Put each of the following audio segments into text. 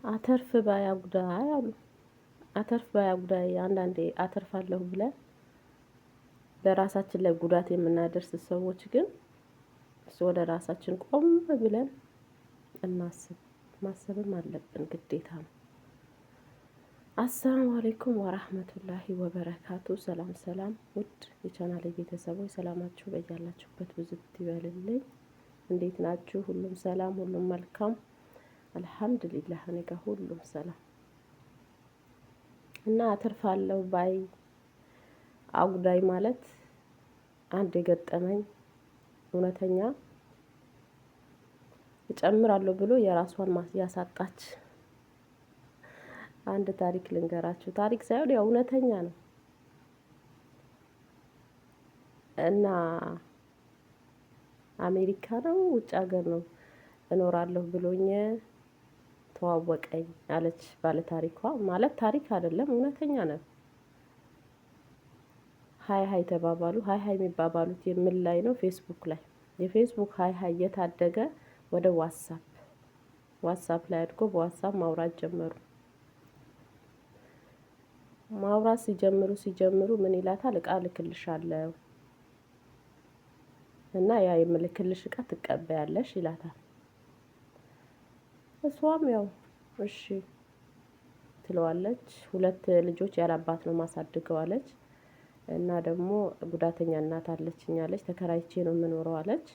አተርፍ ባይ አጉዳይ አሉ። አተርፍ ባይ አጉዳይ። አንዳንዴ አተርፋለሁ ብለን በራሳችን ላይ ጉዳት የምናደርስ ሰዎች ግን ወደ ራሳችን ቆም ብለን እናስብ። ማሰብም አለብን፣ ግዴታ ነው። السلام عليكم ورحمة الله وبركاته። ሰላም ሰላም፣ ውድ የቻናሌ ቤተሰቦች ሰላማችሁ በያላችሁበት ብዝት ይበልልኝ። እንዴት ናችሁ? ሁሉም ሰላም፣ ሁሉም መልካም፣ አልሐምዱሊላህ። እኔ ጋር ሁሉም ሰላም እና አተርፋለሁ ባይ አጉዳይ ማለት አንድ የገጠመኝ እውነተኛ እጨምራለሁ ብሎ የራሷን ያሳጣች አንድ ታሪክ ልንገራችሁ። ታሪክ ሳይሆን ያው እውነተኛ ነው እና አሜሪካ ነው ውጭ ሀገር ነው እኖራለሁ ብሎኝ ተዋወቀኝ አለች ባለታሪኳ። ማለት ታሪክ አይደለም፣ እውነተኛ ነው። Hi hi ተባባሉ። Hi hi የሚባባሉት የምን ላይ ነው? ፌስቡክ ላይ። የፌስቡክ hi hi እየታደገ ወደ ዋትሳፕ፣ ዋትሳፕ ላይ አድጎ በዋትሳፕ ማውራት ጀመሩ። ማውራት ሲጀምሩ ሲጀምሩ ምን ይላታል? እቃ እልክልሻለሁ እና ያ የምልክልሽ እቃ ትቀበያለሽ ይላታል። እሷም ያው እሺ ትለዋለች። ሁለት ልጆች ያላባት ነው ማሳድገው አለች። እና ደግሞ ጉዳተኛ እናት አለችኝ አለች። ተከራይቼ ነው የምኖረው አለች።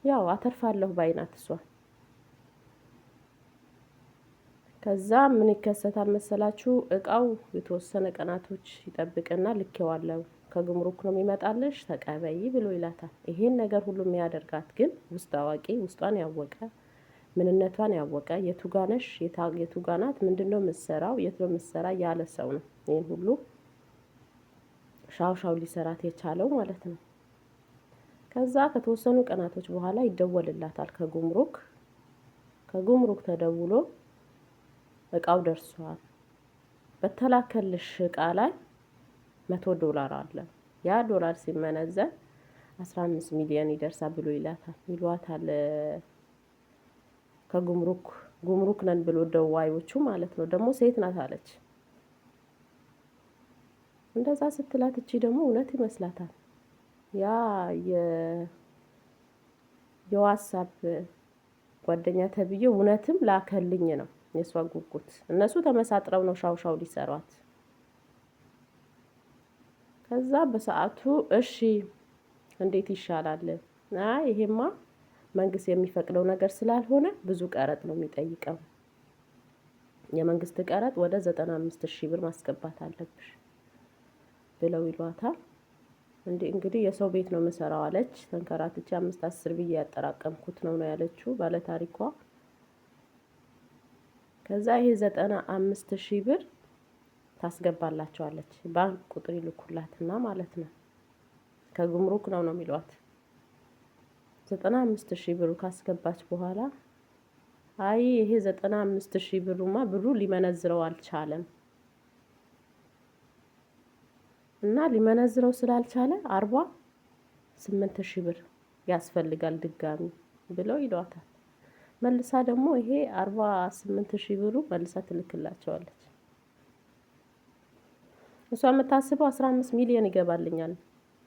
ያው አተርፋለሁ ባይናት እሷ። ከዛ ምን ይከሰታል መሰላችሁ? እቃው የተወሰነ ቀናቶች ይጠብቅና ልኬዋለሁ፣ ከጉምሩክ ነው የሚመጣልሽ፣ ተቀበይ ብሎ ይላታል። ይሄን ነገር ሁሉ የሚያደርጋት ግን ውስጥ አዋቂ፣ ውስጧን ያወቀ፣ ምንነቷን ያወቀ፣ የቱጋነሽ የቱጋናት፣ ምንድነው የምትሰራው፣ የት ነው የምትሰራ ያለ ሰው ነው። ይሄን ሁሉ ሻው ሻው ሊሰራት የቻለው ማለት ነው። ከዛ ከተወሰኑ ቀናቶች በኋላ ይደወልላታል ከጉምሩክ። ከጉምሩክ ተደውሎ እቃው ደርሷል፣ በተላከልሽ እቃ ላይ 100 ዶላር አለ። ያ ዶላር ሲመነዘር 15 ሚሊዮን ይደርሳል ብሎ ይላታል ይሏታል። ከጉምሩክ፣ ጉምሩክ ነን ብሎ ደዋዮቹ ማለት ነው። ደግሞ ሴት ናት አለች። እንደዛ ስትላት እቺ ደግሞ እውነት ይመስላታል። ያ የዋትሳፕ ጓደኛ ተብዬ እውነትም ላከልኝ ነው የእሷ ጉጉት። እነሱ ተመሳጥረው ነው ሻው ሻው ሊሰሯት። ከዛ በሰዓቱ እሺ እንዴት ይሻላል? አይ ይሄማ መንግስት የሚፈቅደው ነገር ስላልሆነ ብዙ ቀረጥ ነው የሚጠይቀው። የመንግስት ቀረጥ ወደ 95,000 ብር ማስገባት አለብሽ ብለው ይሏታል። እንዲ እንግዲህ የሰው ቤት ነው የምሰራው አለች። ተንከራትቼ አምስት አስር ብዬ ያጠራቀምኩት ነው ነው ያለችው ባለታሪኳ። ከዛ ይሄ 95,000 ብር ታስገባላቸዋለች። ባንክ ቁጥር ይልኩላትና ማለት ነው። ከጉምሩክ ነው ነው የሚሏት። 95,000 ብሩ ካስገባች በኋላ አይ ይሄ 95,000 ብሩማ ብሩ ሊመነዝረው አልቻለም እና ሊመነዝረው ስላልቻለ 48,000 ብር ያስፈልጋል ድጋሚ ብለው ይሏታል። መልሳ ደግሞ ይሄ 48,000 ብሩ መልሳ ትልክላቸዋለች። እሷ የምታስበው 15 ሚሊዮን ይገባልኛል፣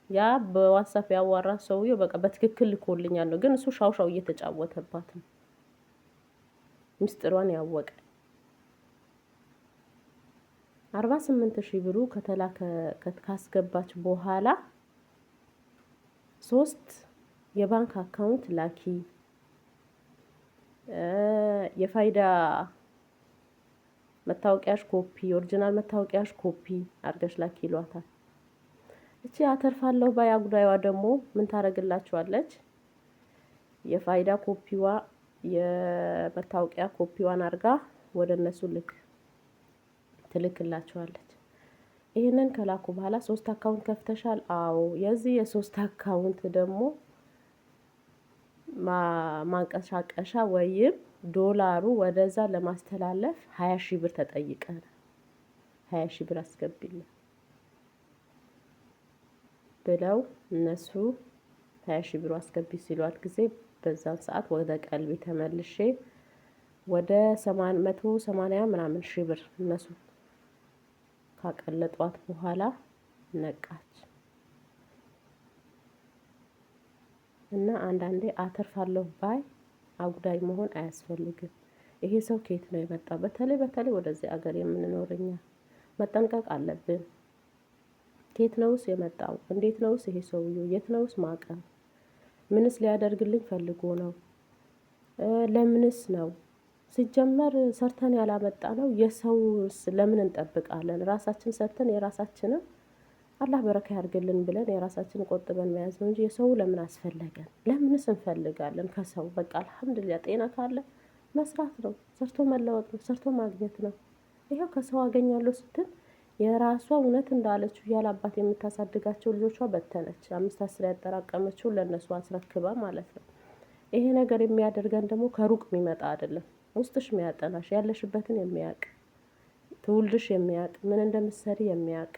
ያ በዋትሳፕ ያዋራ ሰውየው በቃ በትክክል ልኮልኛል ነው። ግን እሱ ሻው ሻው እየተጫወተባት ነው። ምስጢሯን ያወቀ 48,000 ብሩ ከተላከ ካስገባች በኋላ ሶስት የባንክ account ላኪ፣ የፋይዳ መታወቂያሽ ኮፒ፣ original መታወቂያሽ ኮፒ አድርገሽ ላኪ ይሏታል። እቺ አተርፋለሁ ባይ አጉዳይዋ ደግሞ ምን ታደርግላችኋለች? የፋይዳ ኮፒዋ የመታወቂያ ኮፒዋን አድርጋ ወደ እነሱ ልክ ትልክላቸዋለች። ይህንን ከላኩ በኋላ ሶስት account ከፍተሻል? አዎ። የዚህ የሶስት account ደግሞ ማንቀሳቀሻ ወይም ዶላሩ ወደዛ ለማስተላለፍ 20,000 ብር ተጠይቀናል። 20,000 ብር አስገቢልን ብለው እነሱ 20,000 ብሩ አስገቢ ሲሏት ጊዜ በዛን ሰዓት ወደ ቀልቤ ተመልሼ ወደ 180 ምናምን ሺህ ብር እነሱ ካቀለጧት በኋላ ነቃች። እና አንዳንዴ አተርፋለሁ ባይ አጉዳይ መሆን አያስፈልግም። ይሄ ሰው ከየት ነው የመጣው? በተለይ በተለይ ወደዚህ አገር የምንኖር እኛ መጠንቀቅ አለብን። ከየት ነውስ የመጣው? እንዴት ነውስ ይሄ ሰውዬው? የት ነውስ ማቀው? ምንስ ሊያደርግልኝ ፈልጎ ነው? ለምንስ ነው ሲጀመር ሰርተን ያላመጣ ነው የሰውስ ለምን እንጠብቃለን? ራሳችን ሰርተን የራሳችንን አላህ በረካ ያርግልን ብለን የራሳችን ቆጥበን መያዝ ነው እንጂ የሰው ለምን አስፈለገን? ለምንስ እንፈልጋለን ከሰው? በቃ አልሐምዱሊላህ ጤና ካለ መስራት ነው፣ ሰርቶ መለወጥ ነው፣ ሰርቶ ማግኘት ነው። ይኸው ከሰው አገኛለሁ ስትል የራሷ እውነት እንዳለችው ያለ አባት የምታሳድጋቸው ልጆቿ በተነች። 5 10 ያጠራቀመችው ለእነሱ አስረክባ ማለት ነው። ይሄ ነገር የሚያደርገን ደግሞ ከሩቅ የሚመጣ አይደለም። ውስጥሽ የሚያጠናሽ ያለሽበትን የሚያውቅ ትውልድሽ የሚያውቅ ምን እንደምትሰሪ የሚያውቅ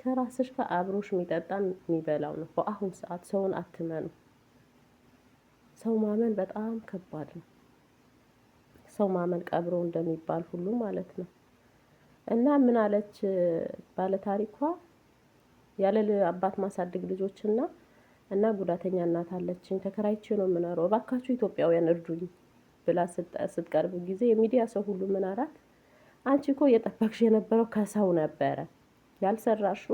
ከራስሽ ጋር አብሮሽ የሚጠጣ የሚበላው ነው። በአሁን ሰዓት ሰውን አትመኑ። ሰው ማመን በጣም ከባድ ነው። ሰው ማመን ቀብሮ እንደሚባል ሁሉ ማለት ነው። እና ምን አለች ባለታሪኳ? ያለ አባት ማሳደግ ልጆችና እና ጉዳተኛ እናት አለችኝ፣ ተከራይቼ ነው የምኖረው፣ እባካችሁ ኢትዮጵያውያን እርዱኝ ብላ ስትቀርብ ጊዜ የሚዲያ ሰው ሁሉ ምን አላት? አንቺ እኮ እየጠበቅሽ የነበረው ከሰው ነበረ፣ ያልሰራሹ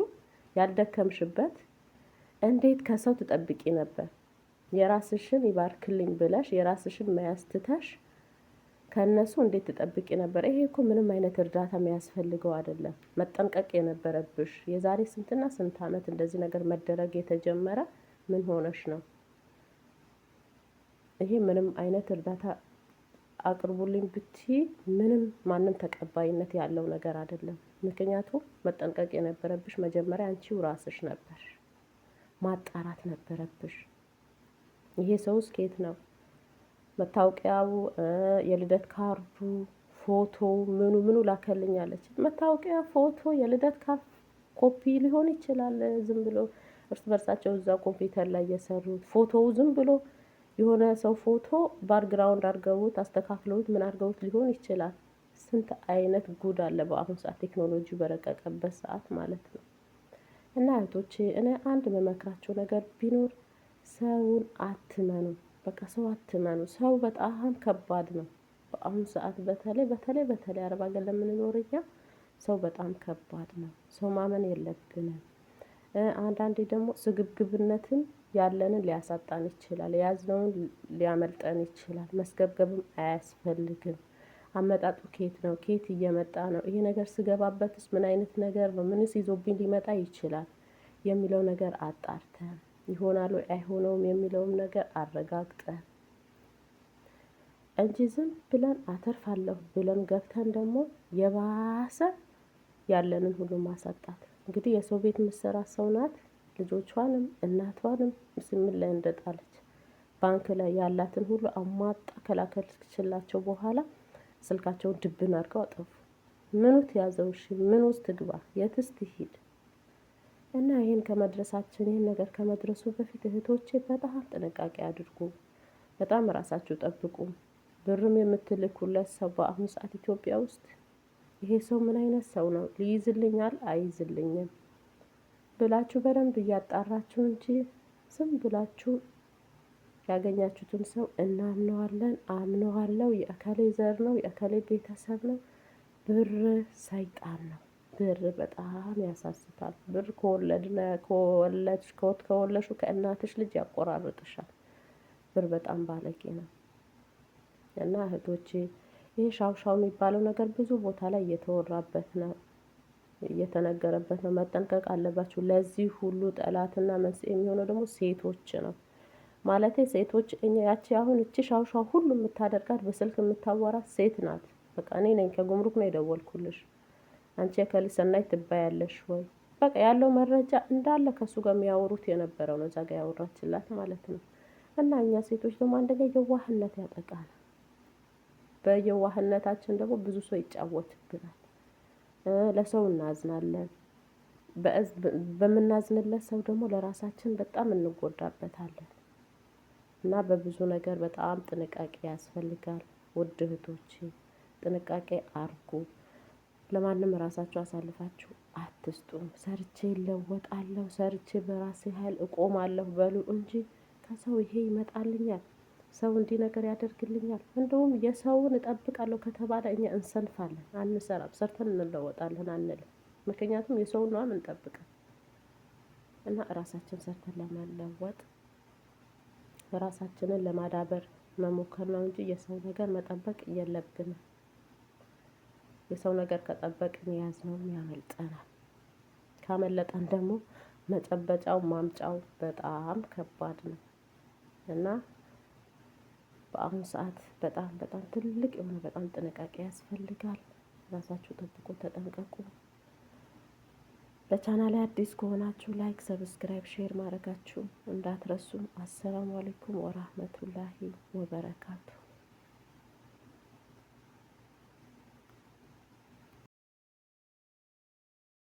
ያልደከምሽበት እንዴት ከሰው ትጠብቂ ነበር? የራስሽን ይባርክልኝ ብለሽ የራስሽን መያዝ ትተሽ ከእነሱ እንዴት ትጠብቂ ነበር? ይሄ እኮ ምንም አይነት እርዳታ የሚያስፈልገው አይደለም። መጠንቀቅ የነበረብሽ የዛሬ ስንትና ስንት ዓመት እንደዚህ ነገር መደረግ የተጀመረ ምን ሆነሽ ነው? ይሄ ምንም አይነት እርዳታ አቅርቡልኝ ብትይ ምንም ማንም ተቀባይነት ያለው ነገር አይደለም። ምክንያቱም መጠንቀቅ የነበረብሽ መጀመሪያ አንቺው ራስሽ ነበር። ማጣራት ነበረብሽ። ይሄ ሰውስ ከየት ነው? መታወቂያው፣ የልደት ካርዱ፣ ፎቶ ምኑ ምኑ ላከልኝ አለች። መታወቂያ፣ ፎቶ፣ የልደት ካርድ ኮፒ ሊሆን ይችላል። ዝም ብሎ እርስ በርሳቸው እዛ ኮምፒውተር ላይ የሰሩት ፎቶው ዝም ብሎ የሆነ ሰው ፎቶ background አድርገውት አስተካክለውት ምን አድርገውት ሊሆን ይችላል። ስንት አይነት ጉድ አለ በአሁኑ ሰዓት ቴክኖሎጂ በረቀቀበት ሰዓት ማለት ነው። እና እህቶቼ እኔ አንድ መመክራቸው ነገር ቢኖር ሰውን አትመኑ። በቃ ሰው አትመኑ። ሰው በጣም ከባድ ነው። በአሁኑ ሰዓት በተለይ በተለይ በተለይ አረብ ሀገር ለምንኖር እኛ ሰው በጣም ከባድ ነው። ሰው ማመን የለብንም። አንዳንዴ ደግሞ ስግብግብነትን ያለንን ሊያሳጣን ይችላል። የያዝነውን ሊያመልጠን ይችላል። መስገብገብም አያስፈልግም። አመጣጡ ከየት ነው? ከየት እየመጣ ነው? ይሄ ነገር ስገባበትስ ምን አይነት ነገር ነው? ምንስ ይዞብኝ ሊመጣ ይችላል? የሚለው ነገር አጣርተን ይሆናል ወይ አይሆነውም የሚለውም ነገር አረጋግጠን እንጂ ዝም ብለን አተርፋለሁ ብለን ገብተን ደግሞ የባሰ ያለንን ሁሉ ማሳጣት። እንግዲህ የሰው ቤት የምትሰራ ሰው ናት። ልጆቿንም እናቷንም ስምን ላይ እንደጣለች ባንክ ላይ ያላትን ሁሉ አሟጣ ከላከችላቸው በኋላ ስልካቸውን ድብን አድርገው አጠፉ። ምኑ ትያዘው? እሺ ምን ውስጥ ትግባ? የትስ ትሂድ? እና ይህን ከመድረሳችን ይህን ነገር ከመድረሱ በፊት እህቶቼ በጣም ጥንቃቄ አድርጉ። በጣም ራሳችሁ ጠብቁ። ብርም የምትልኩለት ሰው በአሁኑ ሰዓት ኢትዮጵያ ውስጥ ይሄ ሰው ምን አይነት ሰው ነው፣ ሊይዝልኛል አይይዝልኝም ብላችሁ በደንብ እያጣራችሁ እንጂ ዝም ብላችሁ ያገኛችሁትን ሰው እናምነዋለን፣ አምነዋለሁ፣ የእከሌ ዘር ነው፣ የእከሌ ቤተሰብ ነው። ብር ሰይጣን ነው። ብር በጣም ያሳስታል። ብር ከወለድሽ ከወለድሽው ከእናትሽ ልጅ ያቆራርጥሻል። ብር በጣም ባለጌ ነው። እና እህቶቼ ይህ ሻውሻው የሚባለው ነገር ብዙ ቦታ ላይ እየተወራበት ነው፣ እየተነገረበት ነው። መጠንቀቅ አለባችሁ። ለዚህ ሁሉ ጠላትና መንስኤ የሚሆነው ደግሞ ሴቶች ነው። ማለቴ ሴቶች እኛ ያቺ አሁን እቺ ሻውሻው ሁሉ የምታደርጋት በስልክ የምታወራት ሴት ናት። በቃ እኔ ነኝ ከጉምሩክ ነው የደወልኩልሽ፣ አንቺ የከሊ ሰናይ ትባያለሽ ወይ? በቃ ያለው መረጃ እንዳለ ከእሱ ጋር የሚያወሩት የነበረው ነው፣ እዛ ጋር ያወራችላት ማለት ነው። እና እኛ ሴቶች ደግሞ አንደኛ የዋህነት ያጠቃናል። በየዋህነታችን ደግሞ ብዙ ሰው ይጫወትብናል። ለሰው እናዝናለን። በምናዝንለት ሰው ደግሞ ለራሳችን በጣም እንጎዳበታለን። እና በብዙ ነገር በጣም ጥንቃቄ ያስፈልጋል። ውድ እህቶቼ ጥንቃቄ አርጉ። ለማንም ራሳችሁ አሳልፋችሁ አትስጡ። ሰርቼ እለወጣለሁ፣ ሰርቼ በራሴ ኃይል እቆማለሁ በሉ እንጂ ከሰው ይሄ ይመጣልኛል፣ ሰው እንዲህ ነገር ያደርግልኛል፣ እንደውም የሰውን እጠብቃለሁ ከተባለ እኛ እንሰንፋለን፣ አንሰራም፣ ሰርተን እንለወጣለን አንልም። ምክንያቱም የሰውን ነው የምንጠብቀው። እና ራሳችን ሰርተን ለመለወጥ ራሳችንን ለማዳበር መሞከር ነው እንጂ የሰው ነገር መጠበቅ የለብንም። የሰው ነገር ከጠበቅን የያዝነውም ያመልጠናል። ካመለጠን ደግሞ መጨበጫው ማምጫው በጣም ከባድ ነው። እና በአሁኑ ሰዓት በጣም በጣም ትልቅ የሆነ በጣም ጥንቃቄ ያስፈልጋል። ራሳችሁ ጠብቁ፣ ተጠንቀቁ። ለቻናሌ አዲስ ከሆናችሁ like፣ subscribe፣ share ማድረጋችሁ እንዳትረሱ። السلام عليكم ورحمة الله وبركاته።